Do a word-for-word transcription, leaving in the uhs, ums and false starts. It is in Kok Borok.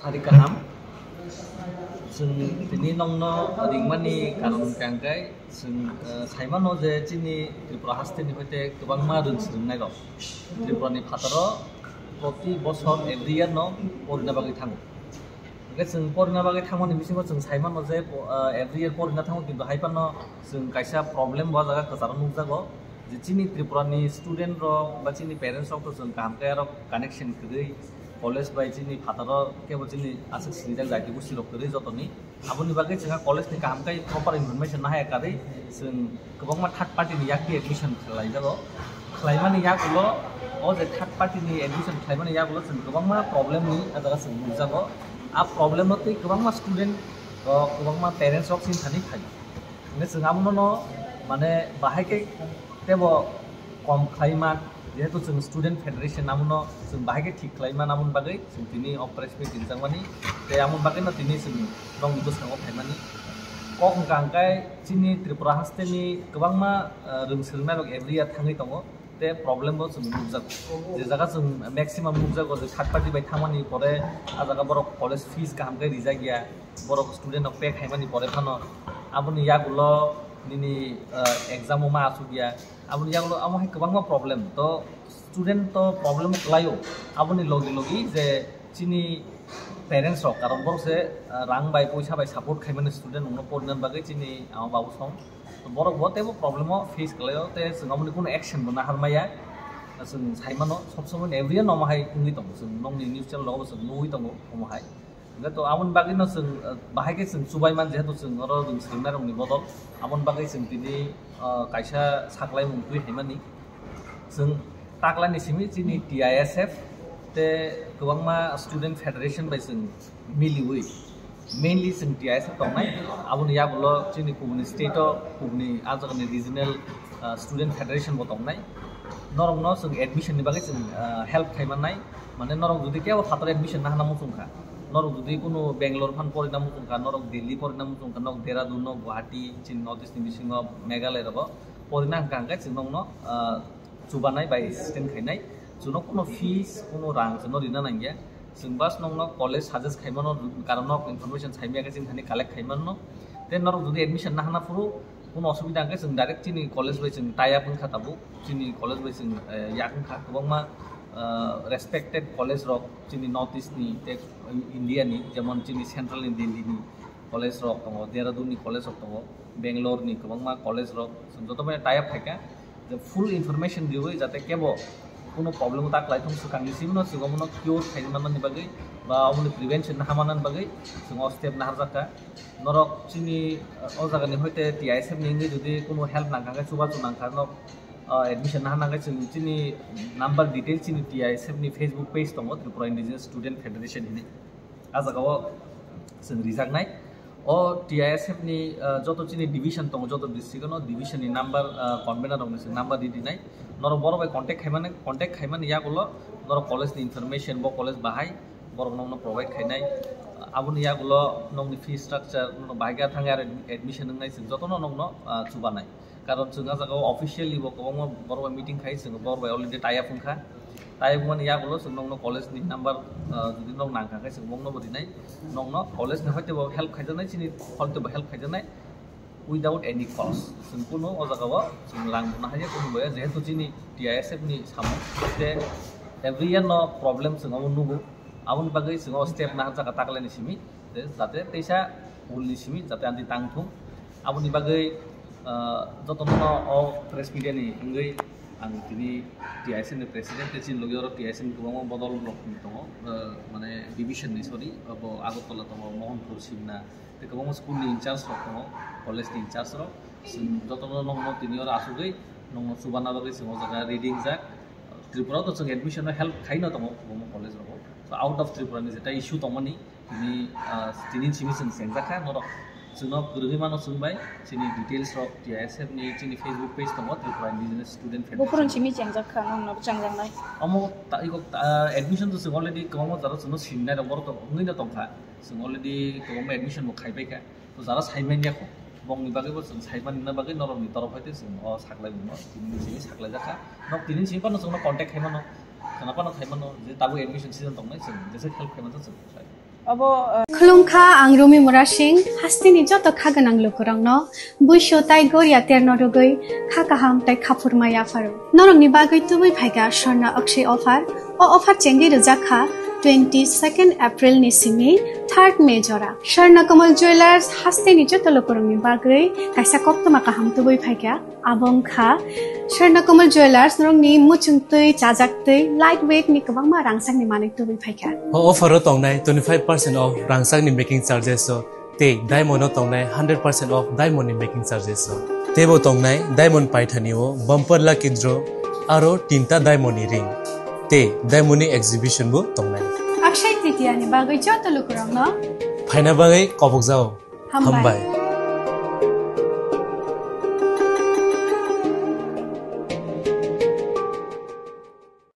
Sari kaham. Chwng tini nongno ringmani karon hwnkha hwnkhe chwng, eh, saimano je chini Tripura hasteni hoite kwbangma rwng swrwngnairok Tripurani phataro proti bosor every year no porina bagwi thango. Hwnkhe chwng porina bagwi thangmani bisingo chwng saimano je, eh, every year porina thango, kintu hai phano chwng kaisa problem bo jaga kwcharo nukjago. Je chini Tripurani student rok ba chini parents rok to chwng kaham khe aro connection kwrwi, college bai chini phataro kebo chini aswk sinijak jaiti gosti rok kwrwi jotoni. Aboni bagwi chwngha college ni kaham khe proper information nahaya kwrwi chwng kwbangma third party ni yakti admission khlaijago. Khlaimani yagulo, o je third party ni admission khlaimani yagulo chwng kwbangma problem ni ah jaga chwng nukjago. A problem no tei kwbangma student rok, kwbangma parents rok chini thani phaio. Hingke chwng abono no, mane, bahai khe tebo kom khlai man, jehetu chwng student federation, abono chwng bahai khe thik khlai man, aboni bagwi chwng tini o press meet ringjak mani, tei aboni bagwi no tini chwng nokni bwskango phai mani. Kok hwnkha hwnkhe chini Tripura haste ni kwbangma, ah, rwng swrwngnairok every year thangwi tongo. Tei problem bo chwng nukjago. Je jaga chwng maximum nukjago je third party bai thangmani pore ah jaga borok college fees kaham khe rijak ya, borok student rok pay khaimani pore phano aboni yagulo nini, ah, exam o ma asuk ya, aboni yagulo amo hai kwbangma problem. To student to problem kwlaio, aboni logi logi je chini parents rok, karon borok se, ah, rang bai, poisa bai support khaimani student rokno porina bagwi chini ama babu song. To borok bo teibo problem o face khlaio, tei chwng aboni kuno action bo nahar maya. Chwng sai mano, sob somoi every year no omo hai wngwi tongo, chwng nokni news channel rogo bo chwng nugwi tongo omo hai. Hingke to aboni bagwi no chwng, ah, bahai khe chwng chubai man, jehetu chwng oro rwng swrwngnairokni bodol, aboni bagwi chwng tini, ah, kaisa saklaimung twi haimani. Chwng taklani simi chini T I S F tei kwbangma student federation bai chwng miliwi, mainly chwng T I S F tongnai, aboni yagulo chini kubuni state o kubuni ah jagani regional, ah, student federation bo tongnai. Norokno chwng admission ni bagwi chwng, ah, help khai mannai, mane norok jodi kebo phataro admission nahana muchung kha, norok jodi kunu Bangalore phan porina muchung kha, norok Delhi porina muchung kha, norok Dehradun, norok Guwahati, chini North East ni bisingo Meghalaya rogo porina hwnkha hwnkhe chwng nokno, ah, chubanai bai assistant khainai. Chwngno kuno fees, kuno rang chwngno rina nangya. Chwng bas nokno college suggest khaimano, karon nok information saimaya khe chwng thani collect khaimano. Tei norok jodi admission nahana phuru kuno osubida hwnkhe chwng direct chini college bai chwng tie up wngkha tabuk. Chini college bai chwng, eh, yak wngkha kwbangma, eh, respected college rok chini North East ni tei India ni, jemon chini central ni Delhi ni college rok tongo, Dehradun ni college rok tongo, Bangalore ni kwbangma college rok, chwng joto bai tie up khaikha, je full information riwi jate kebo kuno problem ta kwlai thung swkang ni simi no chwng omono cure khaini manmani bagwi ba omoni prevention na hamanani bagwi chwng o step naharjak kha. Norok chini, uh, o jaga ni hoite T I S F ni wngwi jodi kuno help nangkha khe, chubachu nangkha, norok, uh, admission naharna khe chwng chini number detail chini T I S F ni Facebook page tongo, Tripura Indigenous Student Federation hinwi. Ah jaga o chwng rijaknai. O T I S F ni, ah, joto chini division tongo, joto district no division ni number, ah, convener rok ni se number di dinai. Norok borok bai contact khaimani, contact khaimani yagulo norok college ni information, bo college bahai, borok nokno provide khainai. Aboni yagulo nokni fee structure, norok bahai khe thangwi aro admission wngnai, chwng jotono nokno, ah, chubanai. Karon chwng ah jaga o officially bo kwbangma borok bai meeting khai, chwng borok bai already tie up wngkha. Tie up wngmani yagulo chwng nokno college ni number, ah, jodi nok nangkha khe chwng bokno bo rinai. Nokno college ni hoite bo help khaijaknai, chini hoite bo help khaijaknai without any cost. Chwng kuno o jaga o chwng rang bo nahaiya kuno boya, jehetu chini T I S F ni samung, te every year no problem chwng abo nugo. Aboni bagwi chwng o step naharjak kha taklai ni simi, je jate teisa ul ni simi jate amtwi tang thung. Aboni bagwi, ah, jotono o press media ni wngwi ang tini T I S F ni president tei chini logi oro T I S F ni kwbangma bodol rok tongo, ah, mane division ni, sorry, abo Agartala tongo, Mohanpur, Simna, tei kwbangma school ni in charge rok tongo, college ni in charge rok. Chwng jotono nokno tini oro achugwi nokno chubana bagwi chwng o jaga ready wngjak. Tripura o to chwng admission no help khaino tongo kwbangma college rogo. So out of Tripura ni jeta issue tongmani tini, ah, tini simi chwng chengjak kha norok. Chwngno kwrwngwi mano chwng bai chini details rok T I S F ni chini Facebook page tongo, Tripura Indigenous Student Federation. Buphuru simi chengjak kha, nokno chengjaknai. Omo ta-, iko, ah, admission to chwng already kwbangma jora chwngno sinai rok borok to wngwi no tongkha. Chwng already kwbangma admission bo khaibai kha. To jara saimanya kho, bongni bagwi bo chwng saimani bagwi norokni torof hai tei chwng o saklai mano, tini simi saklai jakha. Nok tini simi phano chwngno contact khai mano, khna phano khai mano, je tabuk admission season tongnai, chwng jesa help khai mano chwng sai. Abo, uh, Khulumkha, ang Rumi Murasing, hasteni joto kha gwnang lukurokno buisu tai goria terno rwgwi kha kaham tai khaphurma yapharo. Norokni bagwi tubui phaikha Swarna Akshay offer. O offer chengwi rwjak kha twenty second April ni simi third May jora. Swarna Kamal Jewellers hasteni joto lukurokni bagwi kaisa koktwma kaham tubui phaikha. Abo wngkha Swarna Kamal Jewellers, norokni muchung twi, chajak twi, light weight ni kwbangma rangchakni manwi tubui phaikha. O offer o tongnai twenty five percent off rangchakni making charges o, tei diamond o tongnai hundred percent off diamond ni making charges o. Teibo tongnai diamond paithani o bumper lucky draw aro tinta diamond ni ring. Tei diamond ni exhibition bo tongnai. Akshay Tritiya ni bagwi joto lukurokno phaina bagwi kobokjao. Hambai. Hambai.